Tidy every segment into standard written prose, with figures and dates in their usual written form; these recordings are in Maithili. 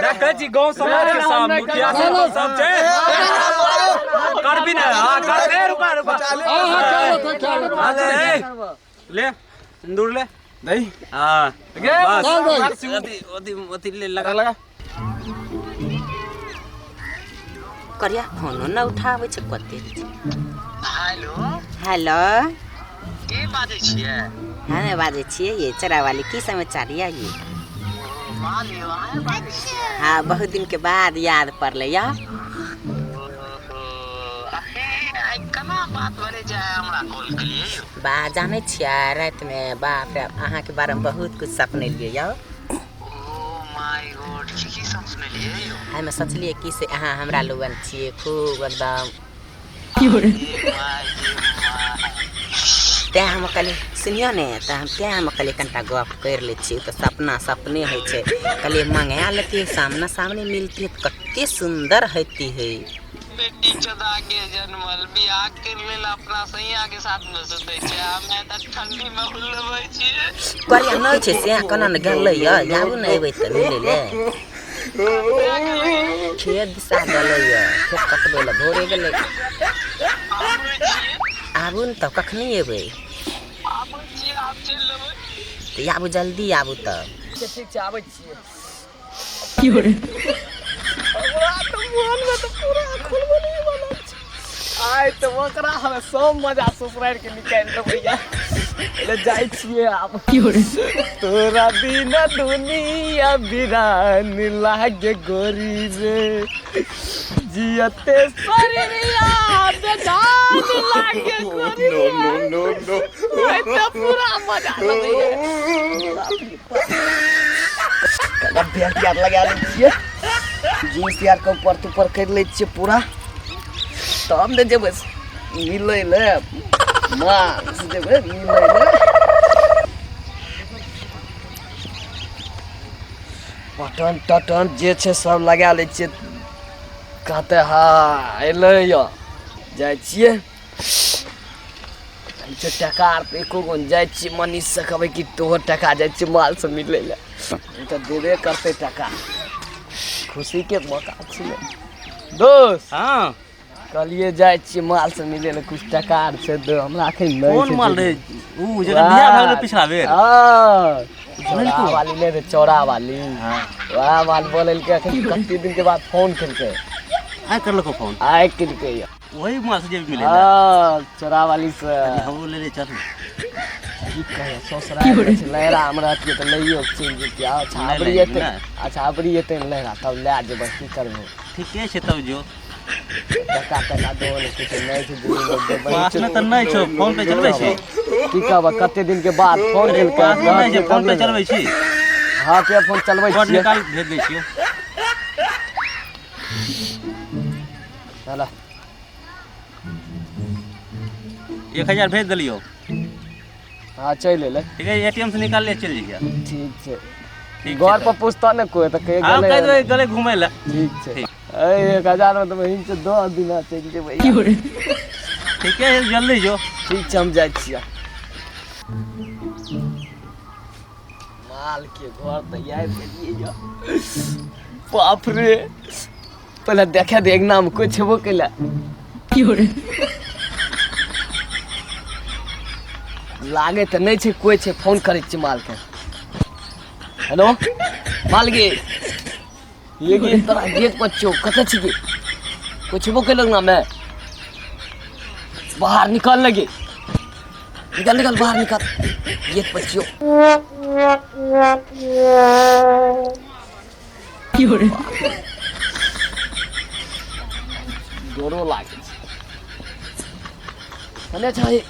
देखै छी गाँव समाज के सब मुखिया सब सब छै करबी ने हाँ कर ए रुका रुका हाँ, ले, ए, ले सिंदूर ले नहीं हाँ बस चल भाई। अथी अथी अथी ले लगा लगा करिया फोनो न उठाबै छै कते। हेलो। हेलो। के बाजै छियै? हमे बाजै छियै ये चोरावाली। की समाचार ये? ये माल यौ, अहाँ बाजै छियै? हाँ, बहुत दिन के बाद याद पड़लै या। ओहो, अहे आइ केना बात भेलै जे आइ हमरा कॉल केलियै यौ? बा जानै छियै, रातिमे बाप रे अहाँके बारेमे बहुत कुछ सपनेलियै यौ। ओ my God, की की सब सुनेलियै यौ? हमे सोचलियै कि से अहाँ हमरा लगन छियै खूब एकदम। हे my गे my. तेँ हम कहलियै सुनियौ ने, तऽ हम तेँ हम कहलियै कनिटा गप करि लै छियै, तऽ सपना सपने होइ छै। कहलियै मँगा लेतियै, सामना सामने मिलतियै तऽ कते सुन्दर होइतियै है। बेटी चोदा के जनमल बियाह के लेल अपना सैया के साथ में सुतै छै, हमे तऽ ठंडी में हुलबै छियै। करिया नहि छै से केना ने गेलै यऽ, आबू ने, अयबै तऽ मिलै लए। कतऽ गेलै? खेत दिशा गेलै यऽ, खेत कटबै लए भोरे गेलै। आबै छियै। आबू ने तब, कखनी एबै? आबै छियै, आब चलि लेबै। तऽ आबू, जल्दी आबू तब। ठीक छै, आबै छियै। हमरा तऽ मोनमे तऽ पूरा खुलबली बनल छै। आइ तऽ ओकरा हमे सब मजा ससुरारि के निकालि देबै। या ले जाइ छियै आब। तोरा बिना दुनिया बिरान लागे गोरी रे, जियते शरीरिया बेजान लागे गोरी रे। No, no. आइ तऽ पूरा मजा लेबै। कना बेल्ट यार लगा लै छियै, जीन्स यार के ऊपर तुपर करि लै छियै पूरा, तब ने जेबै मिलै ले। मार से जेबै मिलै ले। बटन टटन जे छै सब लगा लै छियै। कहतै हँ अयलै यऽ, जाइ छियै। छै टका आर तऽ एको गो नहि। जाइ छियै मनीषसँ कहबै कि तोहर टका, जाइ छियै मालसँ मिलै लए, ओ तऽ देबे करतै टका। खुशीके मौका छियै दोस्त। हाँ। कहलियै जाइ छियै मालसँ मिलै लए, कुछ टका आर छै दे हमरा, एखन नहि कोन छै माल रे? जेबी। ऊ जकर बियाह भए गेलै पिछला बेर? हाँ, चौरा वाली नहि रे, चौरा वाली। वएह माल बोलेलकै, एखन कते दिन के बाद फोन केलकै। आइ करलको फोन? आइ केलकै यऽ। वही माल से जे मिले? हाँ, चौरा वाली से। हमरो ले ले चल। की कहे ससुराल छै, लहरा हम रहतियै तऽ लैयो के चलि जैतियै। अच्छा नहि अबरी लए एतै। नहि। अच्छा अबरी एतै ने लहरा, तब लए जेबै। की करबै? ठीके छै, तब जो। टका टका दो ने, किछु नहि छै देबै। पास में तऽ नहि छौ, फोन पे चलबै छी। की कहबै, कते दिन के बाद फोन केलकै। पास में नहि छै, फोन पे चलबै छी। हाँ, पे फोन चलबै कोड छियै। निकाल, भेज दै छियौ। चल। 1000 भेज देलियौ। हाँ, चलि एलै। ठीक है, एटीएम से निकाल ले, चलि जइहे। ठीक छै। ठीक छै। घर पर पूछतऽ ने कोइ तऽ कहिया हाँ गेलै? कहि देबै गेलै घुमै लए। ठीक छै। ठीक। अय 1000 मे तऽ बहिन से 10 दिना चलि जेबै। ठीके है, जल्दी जो। ठीक छै, हम जाइ छियै माल के घर। तऽ आबि गेलियै यऽ। बाप रे, पहिले देखे दे अंगना मे कोइ छेबो कैला। लागे तऽ नहि छै कोइ छै। फोन करै छियै मालके। हेलो माल गे, ये गे, तोरा गेट पर छियौ, कतऽ छी गे? कोइ छेबो कैलक ना मे? बाहर निकल लगे, निकल निकल, बाहर निकल, गेट पर छियौ। डरो लागै छै। कने छै ई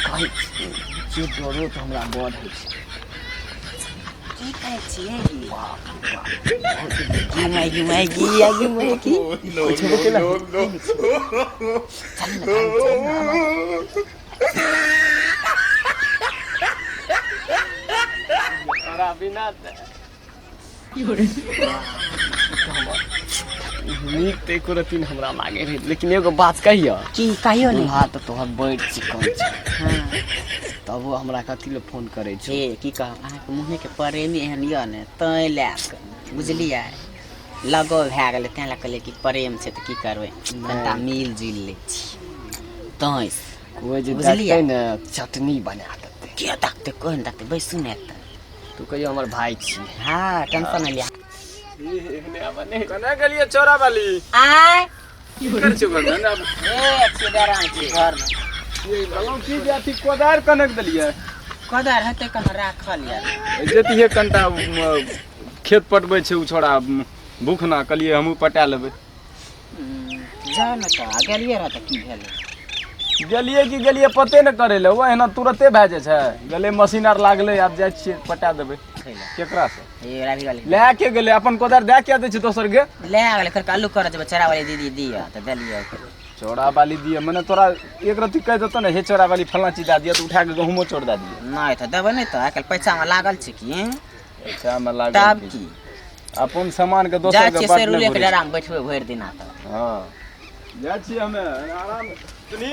कहै छियै, डरो तऽ हमरा बड़ होइ छै। की कहै छियै? गी मैगी मैगी आगी Maggi. No, no, no, no. तोरा बिना तऽ नीक तऽ एको रत्ती नहि हमरा लागै रहै, लेकिन एगो बात कहियौ? की कहियौ ने। दूल्हा तऽ तोहर बड़ चिकन छै। हाँ। तबो हमरा कथी लए फोन करै छौ? हे की कहब, अहाँके मुँहेके प्रेमी एहन यऽ ने, तैँ लए कऽ बुझलियै लगाव भए गेलै, तैँ लए कहलियै कि प्रेम छै तऽ की करबै, कनिटा मिल जुलि लै छी तैँ। कोइ जे बुझलियै? देखतै ने चटनी बना देतै। के देखतै? कोइ नहि देखतै, बैसू ने एतऽ। तू कहियो हमर भाय छी। हँ, टेंशन नहि लिअ। कने गेलियै चौरा वाली? आय। की करै छियै घरमे? ने आब ए छियै, बेराम छियै घरमे। कहलहुँ की जे अथी कोदारि कनक देलियै? कोदारि हेतै कहाँ राखल यार। जैतियै कनिटा खेत पटबै छै ओ छोड़ा भूखना, कहलियै हमहूँ पटा लेबै। जाउ ने तऽ, आ गेलियै रह तऽ की भेलै? गेलियै कि गेलियै पते नहि करै लए, ओ एहिना तुरते भए जाइ छै। गेलै मशीन आर लागलै, आब जाइ छियै पटा देबै। केकरासँ? हे रवि वाली। लए के गेलै अपन कोदारि, दए के दै छै दोसर के। लए गेलै, कहलकै आलू करऽ जेबै, चोरा वाली दीदी दिअ तऽ देलियै ओकरे। चौरा वाली दिअ मने तोरा एक रत्ती कहि देतौ ने, हे चौरा वाली फल्लाँ चीज दए दिअ, तऽ उठा कऽ गहूमो चौर दए दिअ। नहि तऽ देबै नहि तऽ, आइ काल्हि पैसामे लागल छै की? पैसामे लागल तब की? की अपन सामान के दोसर जाइ के छियै बात से नहि रुलेके घुरै छै। डेरामे बैठबै भरि दिना तऽ। हँ, जाइ छियै हमे आराम सुनी,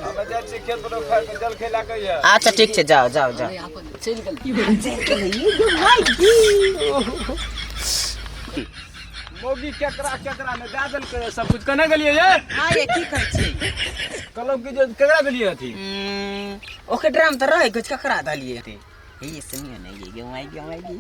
हमे जाइ छियै खेत पर खाय के जलखै लए कऽ ये। अच्छा ठीक छै, जाउ जाउ जाउ। मौगी केकरा केकरा ने दए देलकै सब कुछ। कने गेलियै ये? हँ ये, की कहै छियै? कहलहुँ कि जे केकरा देलियै अथी? ओकर ड्राम तऽ रहै कुछ, ककरा देलियै? हे ये सुनियो ने, ये गे माय गे माय गे,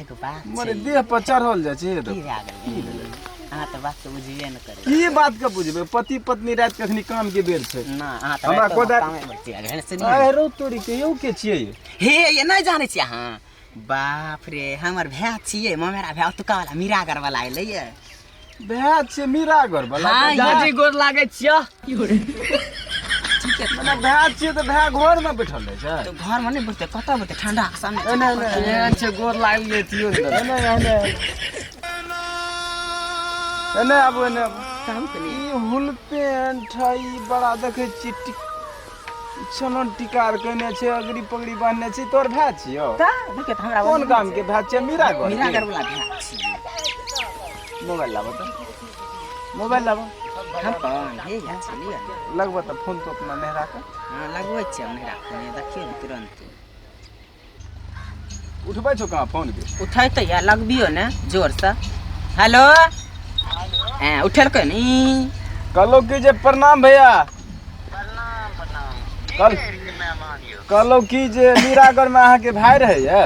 एगो बात मरे छै। देह पर चढ़ल जाइ छै। की भए गेलै? अहाँ तऽ बात के बुझबे नहि करै। की बात के बुझबै? पति पत्नी राति के अखनी काम के बेर छै। ना, अहाँ तऽ हमरा रातिमे कोदारि- कामे बच्चे गेल। सुनियो ने। आइ रौ तोरी के, यौ के छियै? हे ये नहि जानै छियै अहाँ? बाप रे, हमर भाय छियै, ममेरा भाय, ओतुका वाला मीरागर वाला एलै ये। भए छियै मीरागर वाला? हाँ, ये। दादी गोर लागै छियऽ। ठीक है। मने भए छियै तऽ भए घर मे बैठल रहै छै? तऽ घरमे नहि बैठतै, कतऽ बैठतै? ठंडा के समय छै। एने एने। एहन छै गोर लागलियै तियो ने। एने एने एने आबू, एने आबू। कहू कनि। ई हुल पेंट है, ई बड़ा देखै छियै टिक छनन टिकार केने छै, अगड़ी पगड़ी बान्हने छै। तोर भाय छियौ? तऽ देखियौ तऽ हमरा कोन गाम के भाय छियै? मीरागर के? मीरागर वाला भाय छियै। मोबाइल लाबो तऽ, मोबाइल लाबो। हम कोन हे या छलियै। लगबो तऽ फोन तो अपना नहरा के। हँ, लगबै छियै हम नहिरा फोन, देखियौ ने तुरन्त। उठबै छौ कहाँ फोन के? उठेतै या, लगबियौ ने जोरसँ। हेलो, हँ, उठेलकै ने ई। कहलहुँ कि जे प्रणाम भैया। प्रणाम प्रणाम। की कल करि मेहमान यौ? कहलहुँ कि जे मीरागढ़मे अहाँके भाय रहैए?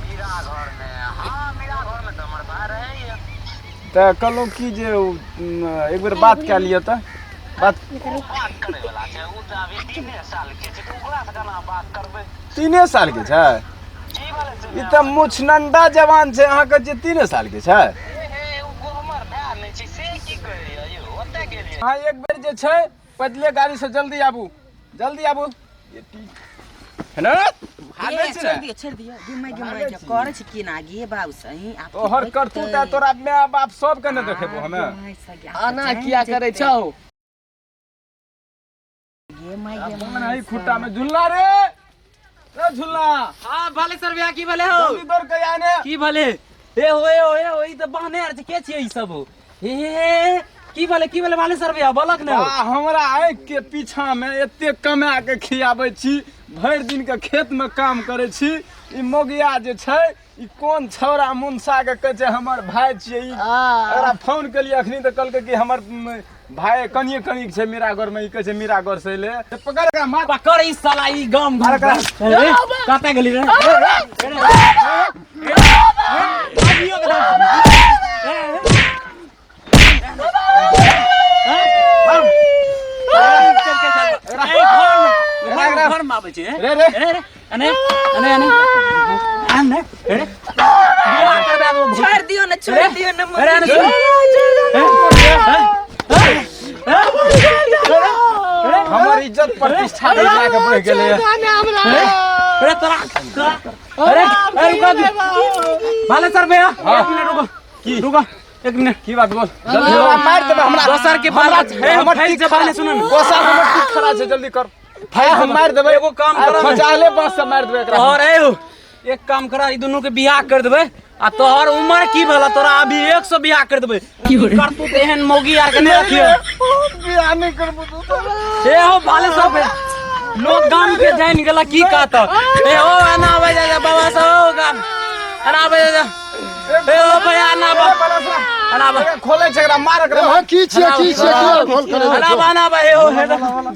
मीरा घरमे? हँ, मीरा घरमे तऽ हमर भाय रहैए। तऽ कहलहुँ कि जे उ, एक बेर बात कए लिअ तऽ बात। बात करै वाला छै? ओ तऽ अभी 3 साल के छै, तऽ ओकरा से केना बात करबै? 3 सालके छै? की बोलै छै? ई तऽ मुछनंडा जवान छै, अहाँके जे 3 सालके छै। हे हे, ओ हमर भाय नहि छै से की कहैया यौ? ओतऽ गेलियै। अहाँ एक बेर जे छै पैदले गाड़ीसँ जल्दी आबू, जल्दी आबू। है ने? भागै हे, छै छोड़ि ने? दियौ, छोड़ि दियौ। गे माय गे माय गे, करै छै की ना गे बाबू सही आब की तोहर करतूत आ तोरा माय बाप सबके ने देखेबो हमे। आना किया करै छौ? गे माय गे। कौन है खुट्टा में झुल्ला रे? रे झुल्ला। हाँ भले सर भैया, की भले हो? जल्दी दौड़ के आने। की भले? ए हो, ए हो, ए हो, ई तऽ बहने आर छै, के छियै ई सब हो? हे हे हे, की भले, की भले भाले सर भैया, बोलक ने हो। आ हमरा आँखि के पीछा में एते कमा के खियाबै छी, भरि दिन के खेत में काम करै छी, ई मोगिया जे छै ई कोन छौड़ा मुनसा के कहै छै हमर भाय छियै ई। एकरा फोन केलियै अखनी तऽ कहलकै कि हमर भाय कनिये कनिक छै मीरागढ़ में, ई कहै छै मीरागढ़ से एलै। तऽ पकड़ एकरा, मार। पकड़ ई साला ई गाम घर। अरे ए, कतऽ गेली रे? अभियो के दाम। ए, ए, चल, चल, चल। ए, घरमे घरमे आबै छै। रे रे। रे रे, अने अने अने आने रे, बियाह करबा देबो। छोड़ दियो ना, छोड़ दियो ना। अरे अने सुन। हमर इज्जत प्रतिष्ठा गिरा के बढ़ गेलै। अरे तोरा अरे अरे, रुका दे भाले सर भैया, एक मिनट रुको। की? रुको एक मिनट। की बात बोल जल्दी, हमरा मारि देबै हमरा। दोसर के बाल हमरा हे, हमर फैल टिक जे बाले सुन ने। गोसा हमर टिक खड़ा छै, जल्दी कर, भाई हम मारि देबै। एगो काम करऽ ने। खचाले बांस से मारि देबै एकरा। तोहर ए हो, एक काम करा, ई दुनू के बियाह कर देबै आ तोहर उम्र की भेला तोरा अभी 100 बियाह कर देबै। करतू तऽ एहन मौगी आर के नहि रखियो। बियाह नहि करबो तू तो। ए हो भाले सब भैया, लोग गाम के जान गेला की कहत ए ओ एना आबै जा जा बाबा सब ओ गाम एना आबै जा जा ए ओ भैया एना आबै एना आबै खोले छै एकरा मार एकरा हाँ की छियै की छियै की खोल करे एना आबै एना आबै हे ओ हे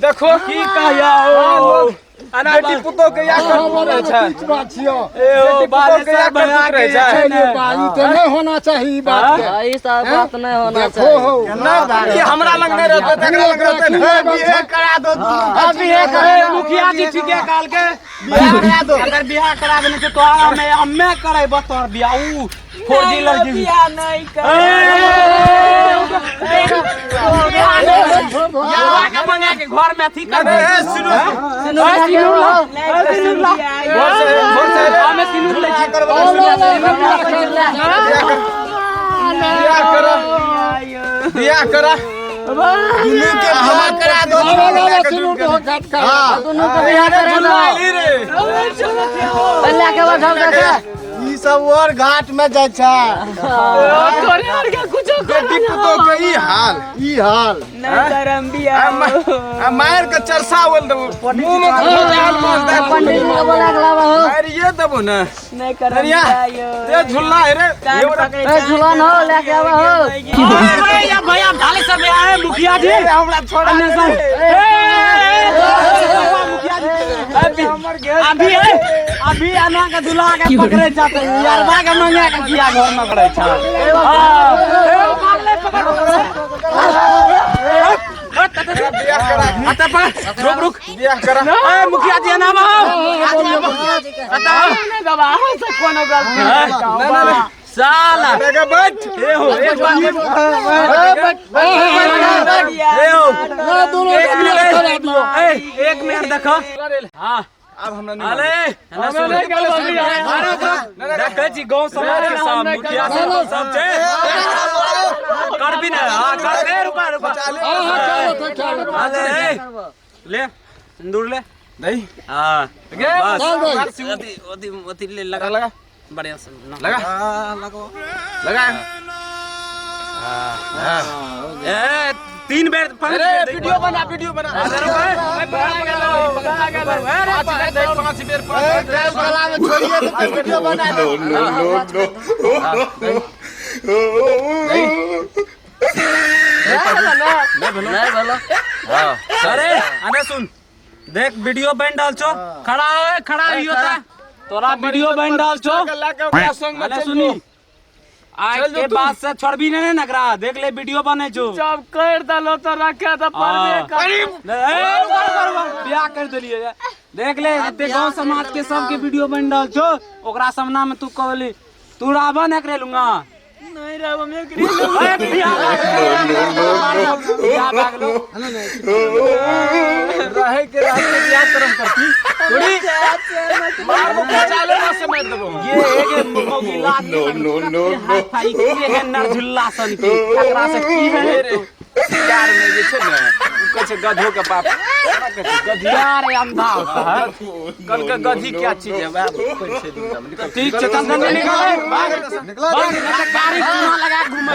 देखो की कहिया ओ एना बेटी पुतोह के या कर वाला रहै छै की बात छियै ए ओ बेटी पुतोह के या बालेश्वर भैया कर रहै के छै छै ने ई तऽ नहि होना चाही ई बात के ई सब बात नहीं होना देखो हो ना ई हमरा लग नहि रहतै तकरा लग रहतै ने बिहे करा दो बिहे करे मुखिया जी ठीके कहल के करा दो अगर बियाह करा देने छै तोहरा में हम्मे करे बस तोहर बियाह ऊ 4G लड़की बियाह नहीं कर यारवा के मंगा के घर में अथी कर दे ए सुनो सिनूर ला ए, सिनूर ला घर से घर से हमें सिनूर ले छी बियाह करा बियाह करा दुनू के बियाह करा दो सिनूर दो घाट का दोनों के बियाह करा दो रे लेके बैठल रखे ई सब और घाट में जाइ छै तोरे और के कुछो बेटी पुतोह के ई हाल ई हाल नहीं करम बियाह आ मार के चरसा बोल देबो मुंह में खोजाल मार दे पंडित जी के बोला के लावा हो मार ये देबो ना नहीं करम अरिया बियाह यो ए झुल्ला है रे ये वाला ए झूलन हो लेके आवा हो अरे या भैया ढाले सब आए मुखिया जी हमरा छोड़ा अन्य सब मुखिया जी अभी अभी ए, अभी अना के दुल्हा के पकड़े जाते यारवा के मंगा के किया घर में पड़े छा हां ए मारले पकड़ बियाह करा अता पकड़ रुक रुक बियाह करा ए मुखिया जी नाम आओ अता नहीं बाबा अहाँ से कोनो गलती नहीं ना ना ना साला लगा बैठ ए हो एक बार ए हो ना दोनों एक के बियाह मिनट करा दियो ए एक मिनट देखो हां अब हमरा नहीं अरे ना सुन अरे रुक देखै छी गांव समाज के सब मुखिया सब सब छै करबी ने हां कर ए रुका रुका हाँ हाँ क्या बात है क्या बात है अरे ए, ले सिंदूर ले नहीं हां बस चल भाई अथी अथी अथी ले लगा लगा बढ़िया से ना। लगा लगा ए तीन बेर पांच अरे बेर वीडियो बना वीडियो बना अरे रुक, ए, पांच बेर पांच बेर पांच बेर वीडियो बना No, no, no, no. नहीं बोलो अरे अरे सुन देख वीडियो बन डाल छो खड़ा हो खड़ा हुई होता तोरा वीडियो बन डाल छो लगा ओकरा संग में अरे चल सुनी जो। आज चल जो के तू। बाद से छोड़बी नहीं ना नगरा देख ले वीडियो बने छो जब कर दलो तो रखे तो परबे कर ए, रुका, रुका, रुका, बियाह कर देलिए देख ले एते गांव समाज के सबके वीडियो बन डाल छो ओकरा सामना में तू कहली तू रावण एकरे लूंगा नहीं रे हम एक ए, बियाह भाग लो। बियाह भाग लो रहे के रहे के बियाह करम करती थोड़ी मार मुख चाले ना से मार देबो ये एक मौगी लात No, no, no, no. भाई की है नरझुल्ला सन की एकरा से की है रे प्यार में जे छै ने उ कहै छै गधो के बाप केना कहै छै गधी प्यार अंधा होता है कल के गधी क्या चीज है वएह कहै छै दुनिया में। निकल ठीक छै चल जल्दी निकल भाग निकल भाग नहीं तो गाड़ी चूना लगा के घूमे